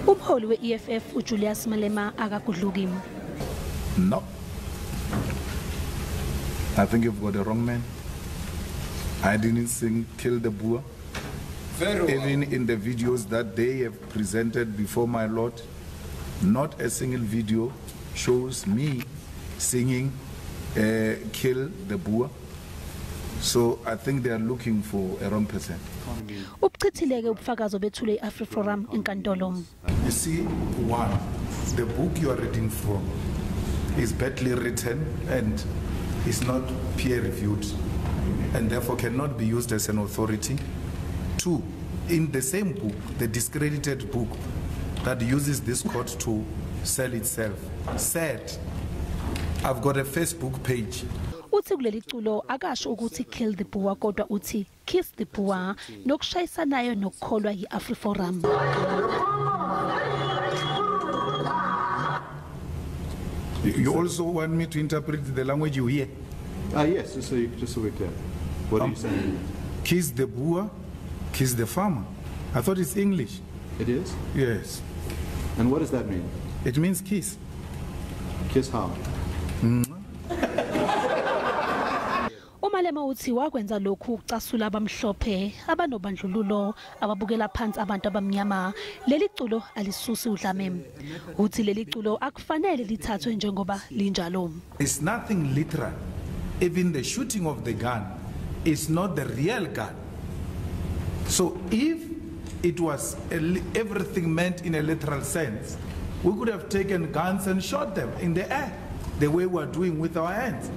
Umholi weEFF uJulius Malema akakudluki. No. I think you've got the wrong man. I didn't sing Kill the Boer. Even in the videos that they have presented before my Lord, not a single video shows me singing Kill the Boer. So I think they are looking for a wrong person. Ubefakaza bethule Afriforum inkantolo. You see, one, the book you are reading from is badly written and is not peer-reviewed and therefore cannot be used as an authority. Two, in the same book, the discredited book that uses this court to sell itself, said, I've got a Facebook page. Uthi kuleli culo akasho ukuthi kill the Boer kodwa uthi kiss the Boer nokushayisa nayo nokukholwa iAfriforum. You also want me to interpret the language you hear? Yes, just so we're clear. What are you saying? Kiss the Boer, kiss the farmer. I thought it's English. It is? Yes. And what does that mean? It means kiss. Kiss how? uMalema uthi wakwenza lokhu ucasula abamhlophe abanobandlululo ababukela phansi abantu abamnyama. Leli culo alisusi udlame. Uthi leli culo akufanele lithathwe njengoba linjalo. It's nothing literal. Even the shooting of the gun is not the real gun. So if it was everything meant in a literal sense, we could have taken guns and shot them in the air, the way we're doing with our hands.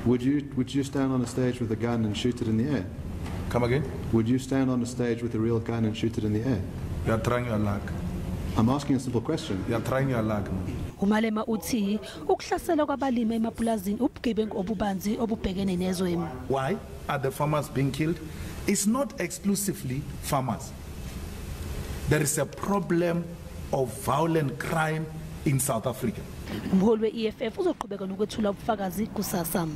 Would you stand on a stage with a gun and shoot it in the air? Come again? Would you stand on a stage with a real gun and shoot it in the air? You are trying your luck. I'm asking a simple question. You are trying your luck. uMalema uthi ukuhlasela kwabalimi emapulazini ubugebengu obubanzi obubhekene nezwe. Why are the farmers being killed? It's not exclusively farmers. There is a problem of violent crime in South Africa. Umholi weEFF uzoqhubeka nokwethula ubufakazi kusasa.